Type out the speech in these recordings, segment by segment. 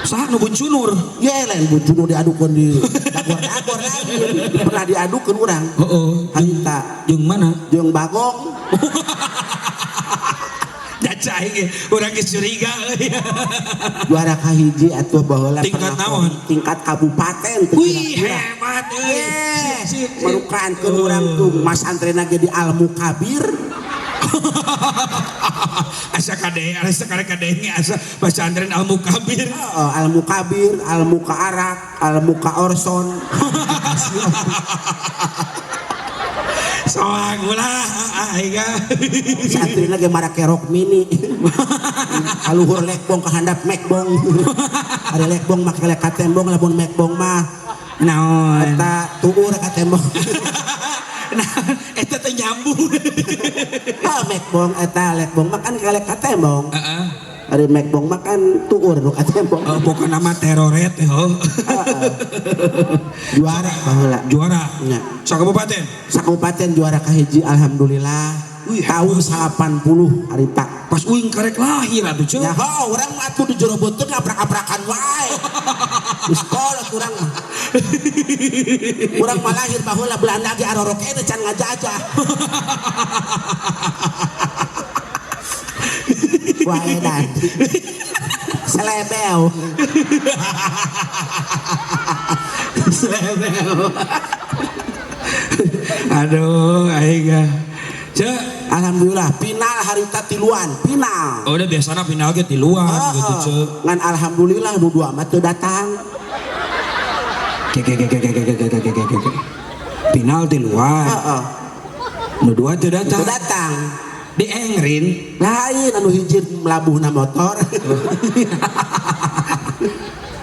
Saha nu buncunur? Ye lain buncunur diadukeun di dagor-dagor lagi. Pernah diadukeun urang. Heeh. Harita. Jeung mana? Jeung Bagong. Jaca aing urang geus curiga euy. Juara kahiji atuh baheula tingkat naon? Tingkat kabupaten teu Wih, kira-kira. Hebat euy. Sip, sip. Merukankeun urang tuh masantrena ge di Al Mukabir. Asa kade, asa kade kadenge asa pesantren Al Mukabir. Heeh, Al Mukabir, Al Mukaarak, Al Mukaorson. Soang ulah aing. Santrina ge marake rok mini. Kaluhur lekbong ka handap mekbong. Ari lekbong make lek ka tembong lamun mekbong mah naon? Eta tuur ka tembong. Nah, eta teh nyambung. Ah mekbong eta lekbong mah kan kalek ka tembong. Heeh. Ari mekbong mah kan tuur nu ka tembong. Oh, pokokna mah teroret heuh. Juara baheula. Juara. Nya. Sakabupaten. Sakabupaten juara kahiji alhamdulillah. Wih, tahun 80 harita. Pas uing karek lahir atuh ceu. Ya heuh urang mah atuh di jero beuteung ngaprak-aprakan wae. Geus kolot urang mah. Urang mah lahir baheula Belanda ge arorok keneh can ngajajah. Wah edan. Selebeu. Selebeu. Aduh aing. Cek, alhamdulillah final harita tiluan, final. Oh, udah biasana final ge tiluan gitu, Cek. Ngan alhamdulillah nu dua mah teu datang. Ke. Final tiluan. Heeh. Nu dua teu datang. Teu datang. Di engrin lain anu hiji melabuhna motor.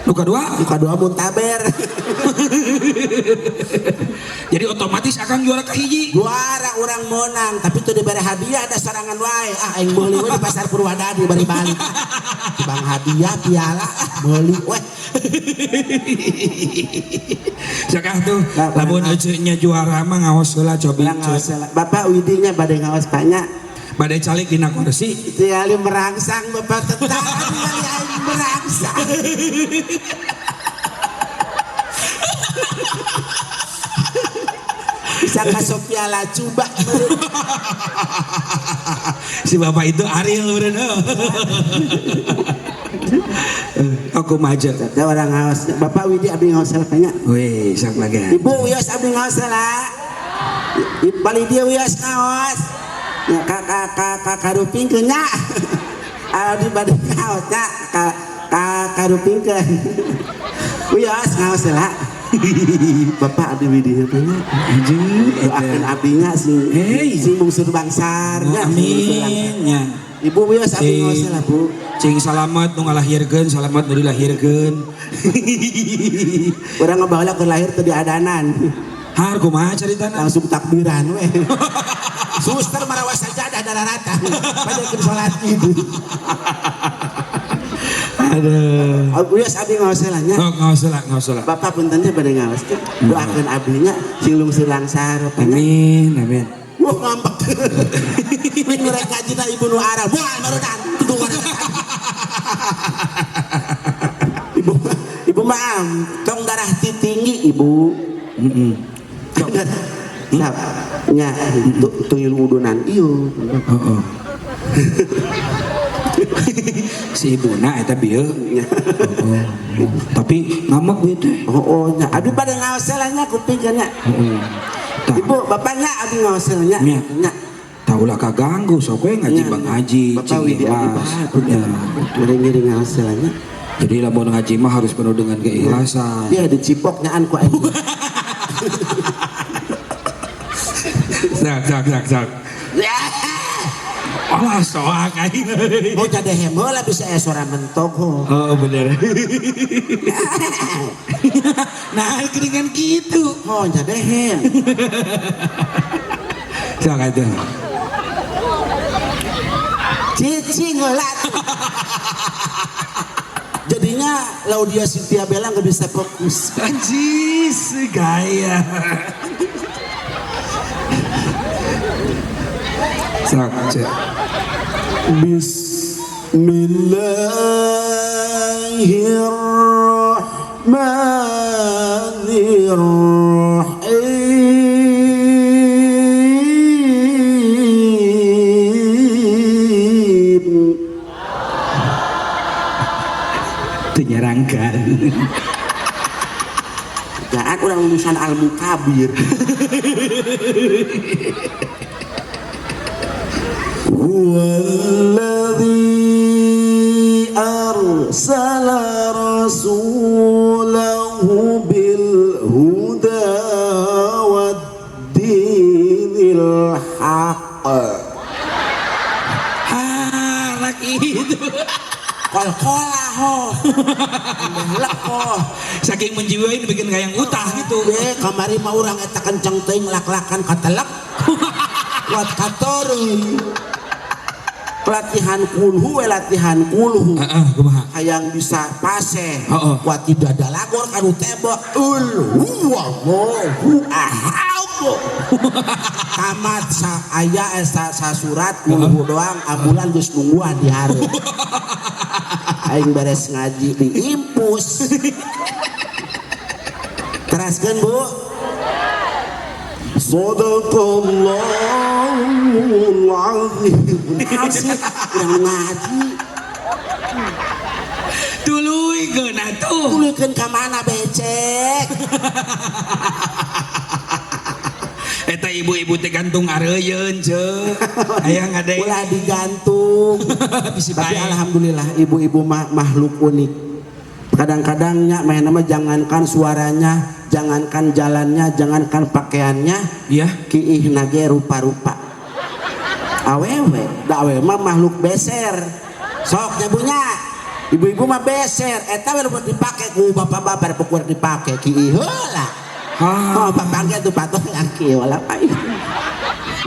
Nu kadua? Nu kadua muntaber. Jadi otomatis akan juara kahiji. Juara urang menang, tapi teu dibere hadiah ada sorangan wae. Ah aing meuli we di pasar Purwadadi bari balik. Bang hadiah piala meuli we. Sakah tuh lamun nya juara mah ngaos heula cobi. Ngaos heula. Bapak Widinya bade ngaos banyak. Badai calik dina kursi. Tingali merangsang bapak tetap tingali aing merangsang. Bisa ka Sophia Lacuba. Si bapak itu Ariel bener. Aku maju. Ada orang ngaos. Bapak Widi abdi ngaos heula nya. Wih, sok lagi. Ibu wios abdi ngaos heula. Bali dia wios ngaos. Ya ka ka ka ka karupingkeun nya. Abdi bade ngaos nya ka ka karupingkeun. Wios ngaos heula. Bapak abdi Widi nya. Anjing doakeun abdinya sing sing bungsur bangsar nya. Amin nya. Ibu wios abdi ngaos heula, Bu. Cing salamet nu ngalahirkeun, salamet nu dilahirkeun. Urang baheula keur lahir teu diadanan. Har kumaha caritana? Langsung takbiran we. Suster marawa sajadah dararata. Banyak salat Id. Aduh. Wios abdi ngaos heula nya. Oh, ngaos heula, ngaos heula. Bapak punten teh bade ngaos teh. Doakeun abdinya sing lungsur langsar. Amin, amin. Wah ngambek. Wih mereka jina ibu nu Arab. Wah barudan. Ibu ibu maam, tong darah tinggi ibu. Heeh. Nah, nya tuyul udunan ieu. Heeh. Si ibuna eta bieu. Heeh. Tapi ngambek bieu teh. Heeh nya. Abdi bade ngaos heula nya kupingkeun nya. Heeh. Ibu bapaknya abdi ngaos heula nya. Nya. Tah ulah kaganggu sok we ngaji Bang Haji. Bapak Widi abdi bae. Ngiring-ngiring ngaos heula nya. Jadi lamun ngaji mah harus penuh dengan keikhlasan. Dia dicipok nyaan ku aing. Sak sak sak sak. Alah soak aing. Mau jadi hem heula bisa aya suara mentok ho. Oh bener. Nah geuningan kitu. Oh jadi hem. Sok atuh. Cicing heula. Jadinya Laudia Cynthia Bella nggak bisa fokus. Anjis gaya. Sok, cek. Bismillahirrahmanirrahim. Teu nyarangkan. Jangan orang lulusan Al-Mukabir. Huwallazi arsala rasulahu bil huda wad dinil haqq. Harak itu. Kol-kolah ho. Lekoh. Saking menjiwai bikin kayak utah gitu. Kamari mah urang eta kenceng teuing lak-lakan katelek. Kuat katoreun. Pelatihan kulhu we latihan kulhu. Heeh, kumaha? Hayang bisa pase. Heeh. Kuat tidak ada lagor kanu tembok. Ul huwallahu ahad. Tamat sa aya sa surat kulhu doang ambulan geus nungguan di hareup. Aing beres ngaji diimpus. Teraskeun Bu. Sadaqallahul azim. Urang ngaji. Tuluykeun atuh. Tuluykeun ka mana becek? Eta ibu-ibu teh gantung areuyeun ceu. Aya ngade. Ulah digantung. Tapi alhamdulillah ibu-ibu makhluk unik. Kadang-kadangnya main nama jangankan suaranya, jangankan jalannya, jangankan pakaiannya, iya, kiih nage rupa-rupa. Awewe, da awewe mah makhluk beser. Sok nyabunya, ibu-ibu mah beser. Eta we dipake ku bapak-bapak pokok dipake kiih heula. Oh, bapak ge tuh patuh laki wala pai.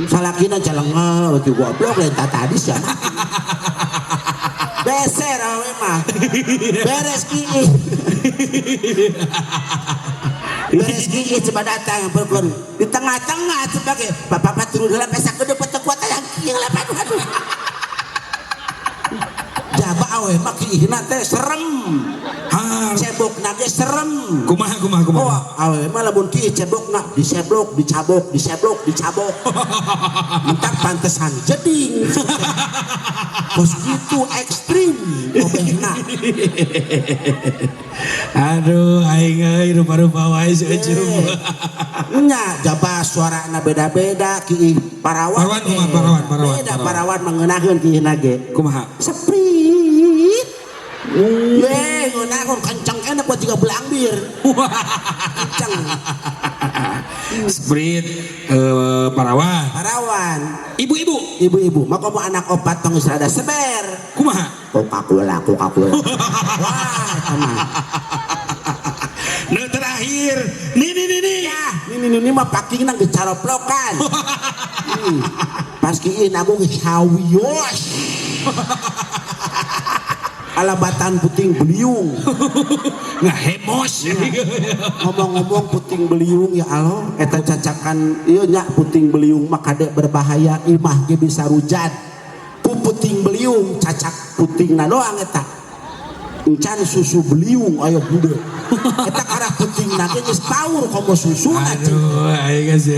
Salakina celengel ki goblok lain tadi sia. Beser awe mah. Beres kiih. Beres kiih coba datang berkur. Di tengah-tengah sebagai bapak-bapak turun dalam pesak gede petek kuat yang kieu lah aduh aduh. Jaba awe mah kiihna teh serem. Cebokna ge serem. Kumaha kumaha kumaha. Oh, awe mah lamun kiih cebokna diseblok, dicabok, diseblok, dicabok. Mentak pantesan jeding. Kos gitu ekstrim obehna. Aduh aing euy rupa-rupa wae seucum. Nya jaba suarana beda-beda kiih parawan. Parawan kumaha parawan parawan. Beda parawan mangeunaheun kiihna ge. Kumaha? Seprit. Ye ngeunaheun kenceng enak buat juga belangbir. Kenceng. Sprit parawan. Parawan. Ibu-ibu. Ibu-ibu. Maka mau anak opat tong geus rada seber. Kumaha? Coca-Cola, Coca-Cola. Wah, sama. Nu terakhir, nih nih nih nih. Ya, nih nih nih mah pakingna geus caroplokan. Pas kieu nabung geus hawios. Alabatan puting beliung. Ngahemos. Ngomong-ngomong puting beliung ya Allah, eta cacakan ieu nya puting beliung mah kade berbahaya imah ge bisa rujat. Ku puting beliung cacak putingna doang eta. Encan susu beliung ayo bude. Eta karena putingna ge geus paur komo susuna. Aduh, aing geus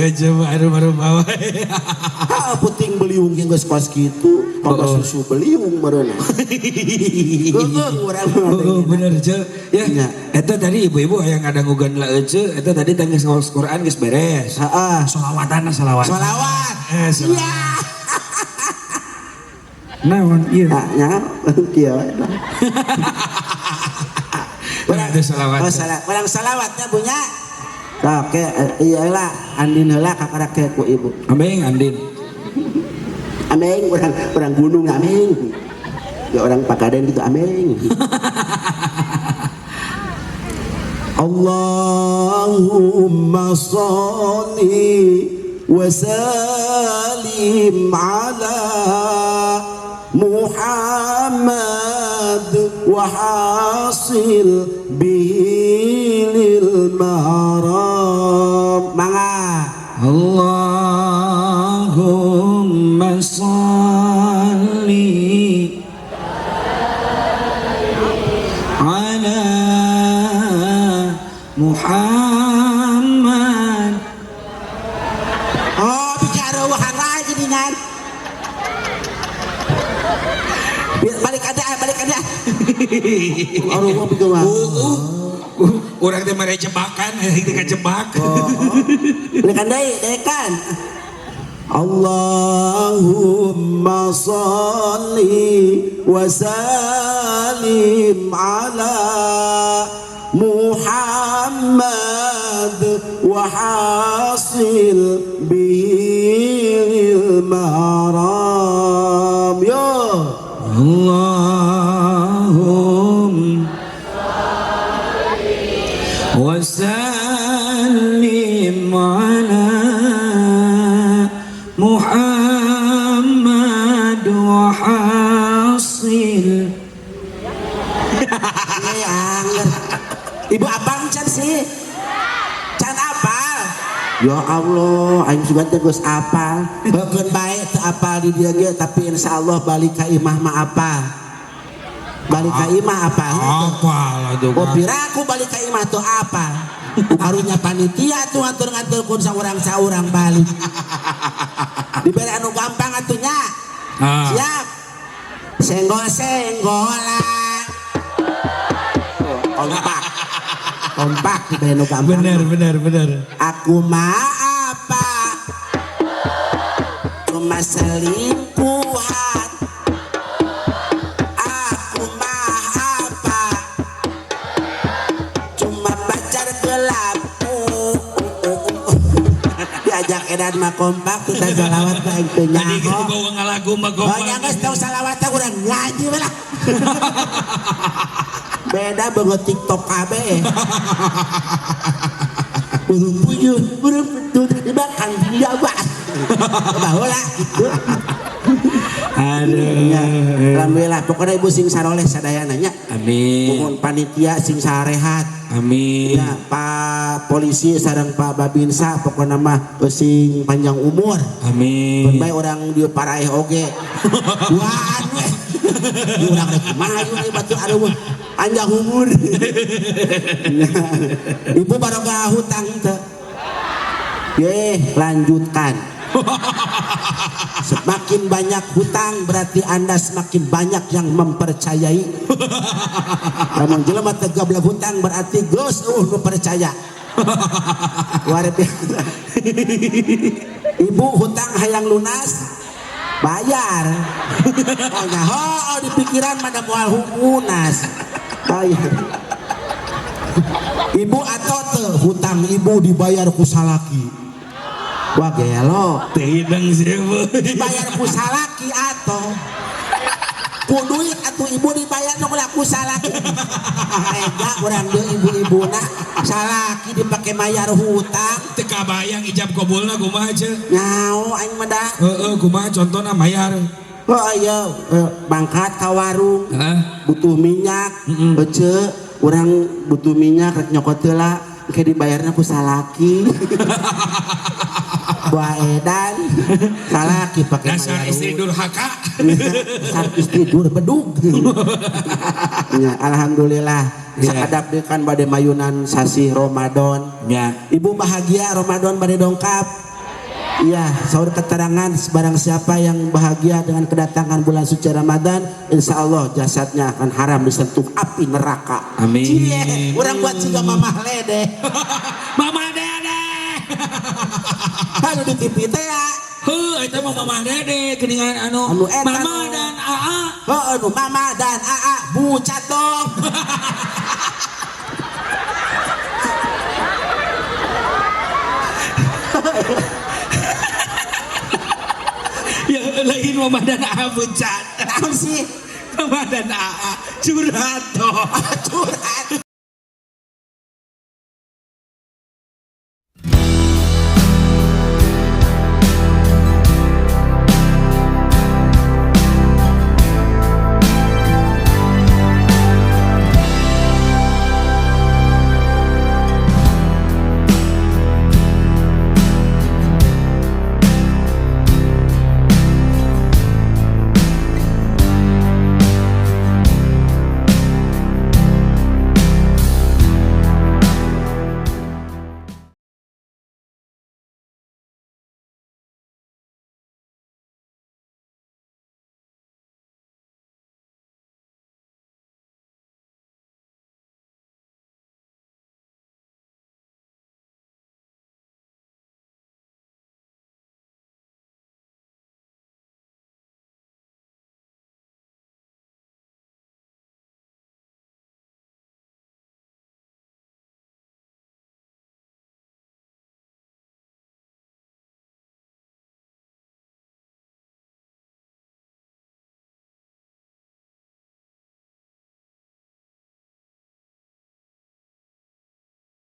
aduh baru bawa. Heeh, puting beliung ge geus kos kitu, komo susu beliung meureunna. Heeh, urang oh, bener ce. Ya, eta tadi ibu-ibu yang ada ngugan la ece, eta tadi tangis ngaos Quran geus beres. Heeh. Sholawatan selawat. Sholawat. Iya. Naon ieu? Nya kieu we. Urang selawat. Oh, salah. Urang salawatnya punya. Oke, iya lah Andin heula kakara ke ku ibu. Ameng Andin. Ameng orang gunung ameng. Ya orang Pagaden gitu ameng. Allahumma sholli wa sallim ala Muhammad wa hasil bihi lil maram. Mangga. Allahumma sholli. Muhammad. Oh, bicara wahan lagi dengan. Balik ada, balik ada. Aduh, gua bikin mah. Urang teh mere jebakan, teh kajebak. Balik deui, dekan. Allahumma sholli wa sallim ala Muhammad wa hasil bihil maram. Yo Allahumma wa sallim ala Muhammad wa hasil. Ibu abang can sih, can apal. Ya Allah, aing sugan teh geus apal. Beukeun bae teu apal di dieu ge, tapi insyaallah balik ka imah mah apal. Balik ka imah apal. Apal atuh. Oh piraku balik ka imah tuh apal. Karunya panitia tuh ngatur-ngaturkeun saurang-saurang balik. Dibere anu gampang atuh nya. Siap. Senggol-senggolan. Kompak. Kompak dibere anu gampang. Bener, bener, bener. Aku mah apa? Cuma selingkuhan. Aku mah apa? Cuma pacar gelap. Diajak edan mah kompak kita salawat mah aing teu Tadi nyaho. gitu bawa ngalagu mah kompak. Oh nya geus tong salawat teh urang ngaji we lah. Beda banget TikTok kabeh. Burung puyuh, burung putut dimakan Jawa. Baheula gitu. Aduh. Ya, alhamdulillah pokoknya ibu sing saroleh sadayana nya. Amin. Mohon panitia sing sarehat. Amin. Ya, Pak polisi sareng Pak Babinsa pokoknya mah sing panjang umur. Amin. Bae orang dieu paraeh oge. Duaan we. Urang rek kumaha ieu batu aduh panjang umur. Ibu baroga hutang teu. Ye, lanjutkan. Semakin banyak hutang berarti Anda semakin banyak yang mempercayai. Lamun jelema teu gablek hutang berarti geus eueuh nu percaya. Luar biasa. Ibu hutang hayang lunas bayar. Oh nyaho oh, di pikiran mah da moal lunas. Bayar. Ibu atau teu hutang ibu dibayar ku salaki. Wah gelo. Teu hideng sih ibu. Dibayar ku salaki atau ku duit atuh ibu dibayar nu ku salaki. Tega urang deui ibu-ibuna salaki dipake mayar hutang. Teu kabayang ijab kabulna kumaha ce? Nyaho aing mah da. Heeh kumaha contona mayar. Oh iya bangkat ka warung. Heeh. Butuh minyak. Ece urang butuh minyak rek nyokot heula engke dibayarna ku salaki. Wah edan salaki pakai dasar istri durhaka. Dasar istri dur bedug. Ya, alhamdulillah ya. Sakadap deui kan bade mayunan sasih Ramadan. Ya. Ibu bahagia Ramadan bade dongkap. Iya, saur keterangan barang siapa yang bahagia dengan kedatangan bulan suci Ramadan, insya Allah jasadnya akan haram disentuh api neraka. Amin. Cie, urang buat juga mamah lede. Mamah dede. Anu di TV teh ya. Heuh, eta mah mamah dede geuningan anu mama dan aa. Heuh, anu mama dan aa bucat dong. Ya lain mama dan aa bucat. Naon sih? Mama dan aa curhat toh. Curhat.